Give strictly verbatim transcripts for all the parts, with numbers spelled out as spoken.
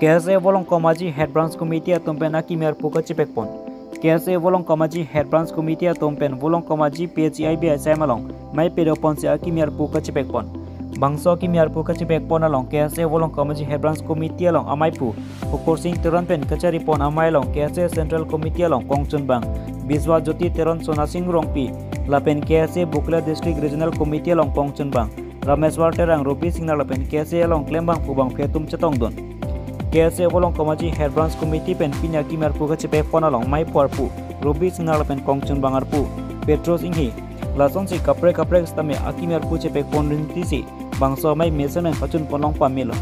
K S A Volongkom Aji Head Branch Committee atum pen akimi arpu kachepekpon. K S A Volongkom Aji Head Branch Committee atum pen Volongkom Aji P H E I B asai malong mei pedoponsi akimi arpu kachepekpon. Bangso akimi arpu kachepekpon along K S A Volongkom Aji Head Branch Committee along amei pu Hukur Sing Teron pen kacharipon amei along K S A Central Committee along Kongchun Bang, Biswa Jyoti Teron, Sona Sing Rongpi, lapen K S A Bokolia District Regional Committee along Kongchun Bang, Rameswar Terang, Robi Singnar lapen K S A along klembang pu bangphi atum chetongdun. K S A Volongkom Aji Head Branch Committee pen pini akimi arpu kachepekpon along mei pu arpu Robi Singnar lapen Kongchun Bang arpu Petros Inghi, lasonsi kaprek kaprek sitame akimi arpu chepekpon rinti si bangso amei mesen pen pachunpon long pamelo.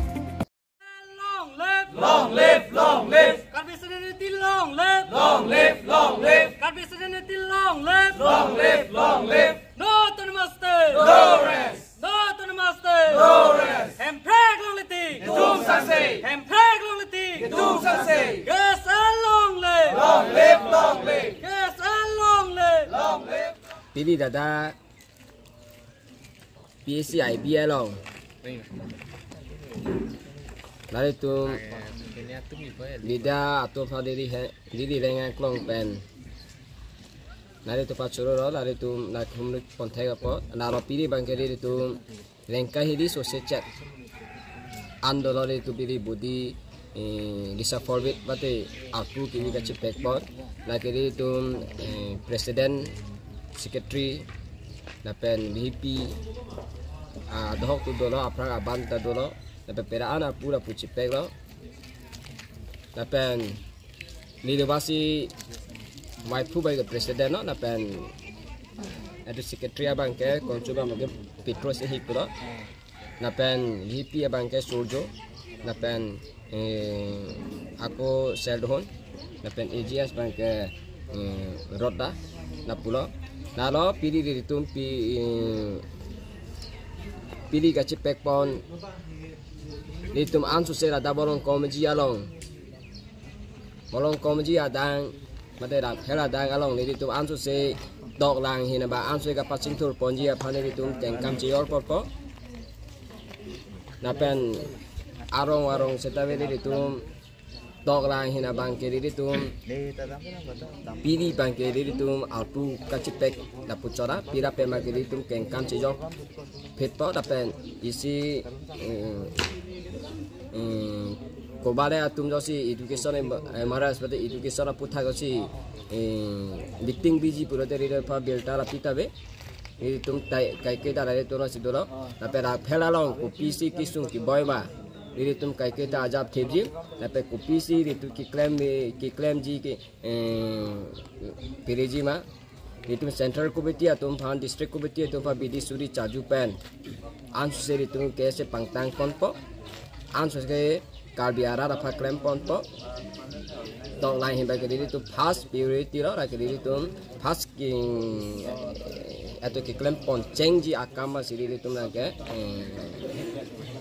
Long live! Long live! Long live! Karbi Student Unity long live! Long live! Long live! Karbi Student Unity long live! Long live! Long live! No Autonomous State! No rest! No Autonomous State! No rest! Hemprek longle tik! Itum sangse! Hemprek longle tik! Itum sangse! K S A long live! Long live! Long live! K S A long live! Long live! Pini dada P H E I B along nelitum Lida atum aphan diri he, diri reng aklong pen nelitum pachoro ro, nelitum na humlik ponthek apot, na ro pini abangke nelitum Rengkai hili sose chet andolon nelitum pini bodi, eh, lisa forward mate arpu kimi kachepekpon. Lake nelitum, eh, president, secretary, lapen V P, ah, dohok tu dolo, aphrang aban ta dolo, lapen pera an arpu arpu chepeklo. Lapen neli basi waiphu abangke president lo, lapen adu secretary abangke Kongchun Bang abangke Petros Inghi pulo, lapen V P abangke Surjo, lapen, eh, ako Seldohon, lapen A G S abangke, eh, Rodda, lapulo. Lalo pini nelitum pi, eh, pini kachepekpon nelitum ansose ladak Volongkom Aji along, Volongkom Aji adang, mate dak hel adang along nelitum ansose doklang hin abang ansose kapachingthurponji aphan nelitum kengkam chejor porpo. Lapen arong arong seta nelitum doklang hin abangke nelitum pini abangke nelitum arpu kachepek lapu chora pira pema ke nelitum kengkam chejor phitpo lapen isi, eh, eh, kobale atum josi education em-, M R S mate education aputhak josi, eh, meeting biji pulote nelitum pha birta lapi ta ave. Nelitum tai kaike ta nelitum si dolo. Lapen dak hel along kopisi kesung keboi ma nelitum kaike ta ajap thepji. Lapen kopisi nelitum keklem, eh, keklemji ke, eh, pireji ma. Nelitum Central Committee atum aphan, District Committee atum aphan bidi suri chaju pen ansose nelitum K S A pangtang ponpo, ansose Karbi arat aphan klem ponpo. Doklang hin abangke nelitum first priority lo, lake nelitum first king, eh, atu keklem ponchengji akam si nelitum lake, eh,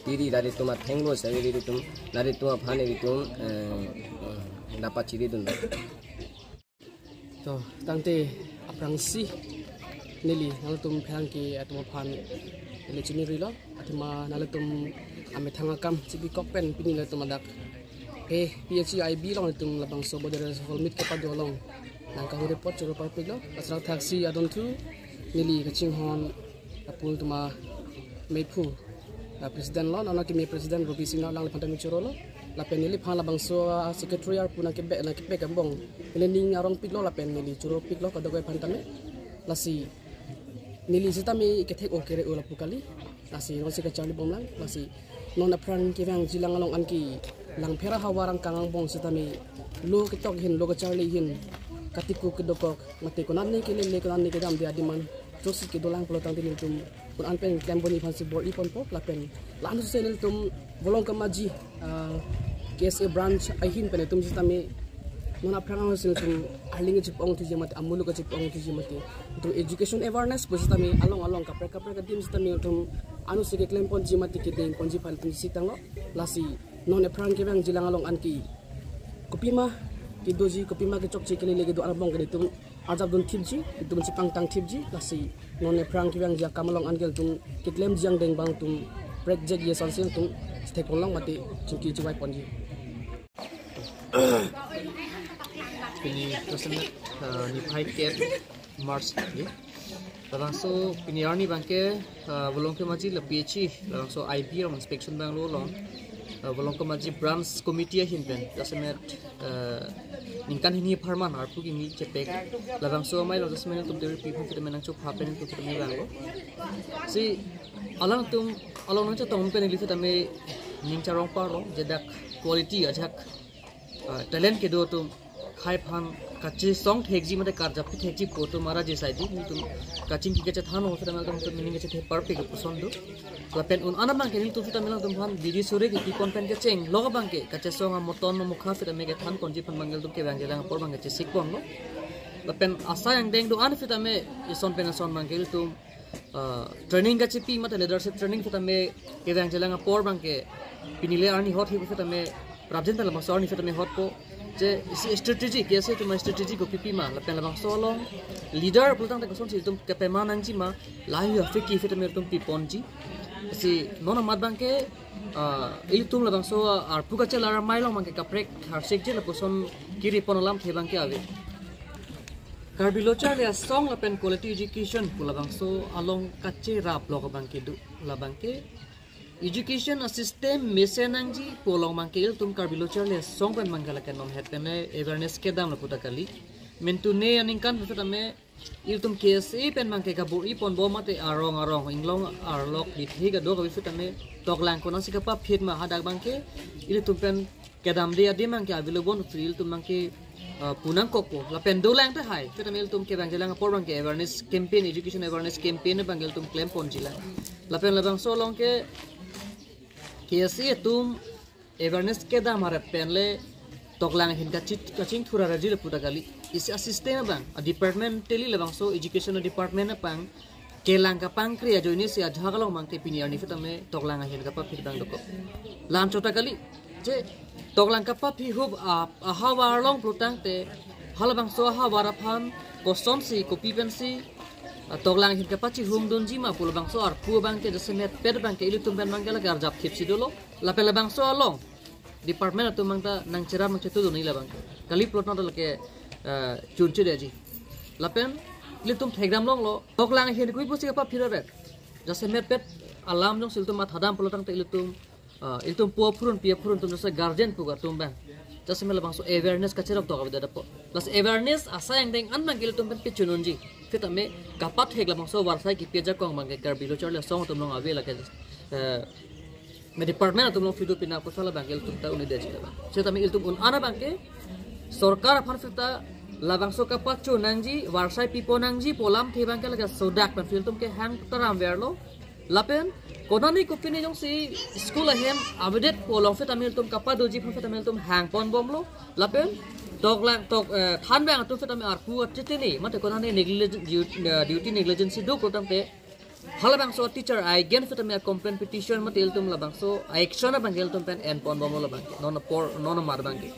pini nelitum athengno si nelitum, nelitum aphan nelitum, eh, dapat chiridun. To, tangte aphrangsi neli nangtum pherangke atum aphan neli chiningrilo, athema nangtum amethang akam chibikok pen pini nangtum adak he P H E I B along nangtum labangso border reshuffle meet kepado along nangkahur report choro parpiklo. Asrakthaksi adonthu neli kachinghon apul tuma meiphu, ah, president lo, nana kimi president Robi Singnar alangliphan ta me chorolo. Lapen neliphan labangso, ah, secretary arpu nangkebe, nangkepek angbong neli ning arongpiklo lapen neli choropiklo kadokave aphan tame. Lasi neli sitame kethek o kere o lapu kali. Lasi nonsi kacharlibomlang. Lasi non aphrang kevangjilang along anke Langpher ahavar angkang angbong sitame lo ketok hin, lo kacharli hin, katiko kedokok mate konatne kelele, konatne kedamde a-demand joksi kedolang pulo tangte nelitum konat pen klemponji aphansi bor-i ponpo. Lapen la-ansose nelitum Volongkom Aji, ah, K S A branch ahin pen nelitum sitame non aphrang ansi nelitum arleng chip-ongthuji mate, amuluk chip-ongthuji mate, nelitum education awareness pu sitame along along kaprek kaprek adim sitame nelitum ansose keklemponji mate kedengponji aphan nelitum sitanglo. Lasi non aphrang kevangjilang along anke kopima kedoji, kopima kechokche, kelele kedo angbong ke nelitum arjapdun thipji, nelitum chepangtang thipji. Lasi non aphrang kevangji akam along anke nelitum keklemji angdeng abang nelitum prekjekji asonsi nelitum chethekponlong mate chingki chivaiponji. Pini Christmas, uh, niphai kep March ni. Labangso pini arni abangke, uh, Volongkom Aji la P H E, labangso I B along inspection abang lo along. Uh, Volongkom Aji branch committee ahin pen jasemet, uh, ningkan hini apharman arpu kimi chepek. Labangso amei along jasemet tum deri pi phan fitame nangchopha pen tum fitame abang lo. Si alangtum along nangchetong pen ili fitame ning charong parlo, je dak quality ajak, uh, talent kedo atum khei aphan kachesong thekji mate karjap thekji pu atum ara je saidi, nelitum kachingki kachethan o fitame atum tum ning kachethe parpik puson do. Lapen un-an abangke nelitum fitame alangtum aphan bidi sore kipipon pen kecheng lok abangke kachesong amoton amokha fitame kethan ponji aphan abangke ilitum kevang jelang apor abangke chesik ponlo. Lapen asai angdeng do-an fitame ison pen ison abangke ilitum, uh, training kachepi mate leadership training fitame kevang jelang apor abangke pini le arni hot hi fitame prapjin pen labangso arni fitame hotpo. Je isi strategy, K S A atum strategy kopipima, lapen labangso along leader pulotangte kosonsi ilitum kepema nangji ma, lahei aphi ke fitame ilitum piponji. Si non amat abangke, ah, ilitum labangso arpu kachelar amei along abangke kaprek harsik je lapuson kiri pon alamthe abangke ave. Karbi Lo Charli Asong lapen quality education pu labangso along kacherap lok abangke do, labangke education asystem mesen nangji pu along abangke ilitum Karbi Lo Charli Asong pen abangke lake non het pen awareness kedam lapu ta kali. Mentune aningkan pen fitame ilitum K S A pen abangke kabor-i ponbom mate arong arong inglong arlok dithe kadokave fitame toklang konatsi kapaphit ma hadak abangke ilitum pen kedamde adim abangke avelo bon fri ilitum abangke, uh, pu nangkokpo. Lapen dolang tahai fitame ilitum kevang jelang apor abangke awareness campaign, education awareness campaign abangke ilitum klem ponji lang. Lapen labangso along ke K S A atum awareness kedam harap pen le toklang ahin kachit kachingthur arji lapu ta kali. Isi asystem abang, a department teli labangso education department apang kelang kapangkri ajoine si ajahak along abangke pini arni fitame toklang ahin kapaphit abang dokok. Lam chot ta kali. Je toklang kapaphi hup a, ahavar along pulotangte halabangso ahavar aphan kosonsi kopi pensi, ah, toklang ahin kapachihung dunji ma pu labangso arpu abangke jasemet pet abangke ilitum pen abangke lake arjap thipsi dolo. Lapen labangso along department atum abangta nangcherap nangchetu dun-i labangke. Kali pulotangte lake, eh, chunche deji. Lapen ilitum thekdam longlo toklang ahin kopi pusi kapaphit aret. Jasemet pet alam jongsi ilitum mathadam pulotangte ilitum, ah, ilitum po phurun pi phurun atum jase guardian pu atum abang jasemet labangso awareness kacherap tok avedet apo. Lasi awareness asai angdeng an abangke ilitum pen pechun unji. Fitame kapathek labangso varsai kipi ajakong abangke Karbi Lo Charli Asong atum along ave lake, eh, me department atum along fidu pina kusala abangke ilitum ta un-edeji labang. Setame ilitum un-an abangke sorkar aphan fita labangso kapachun nangji, varsai pipon nangji pu alamthe abangke lake sodak pen ilitum kehang taram verlo. Lapen konane kopine jongsi school ahem avedet pu along fitame ilitum kapadoji aphan fitame ilitum hang ponbomlo. Lapen toklang tok, eh, thanbang atum fitame arpu atitini mate konane negligent, du-, eh, duty negligence do pulotangte halabangso teacher aigen fitame competition mate ilitum labangso action abangke ilitum pen en ponbomlo labangke. Non apor, non amat abangke.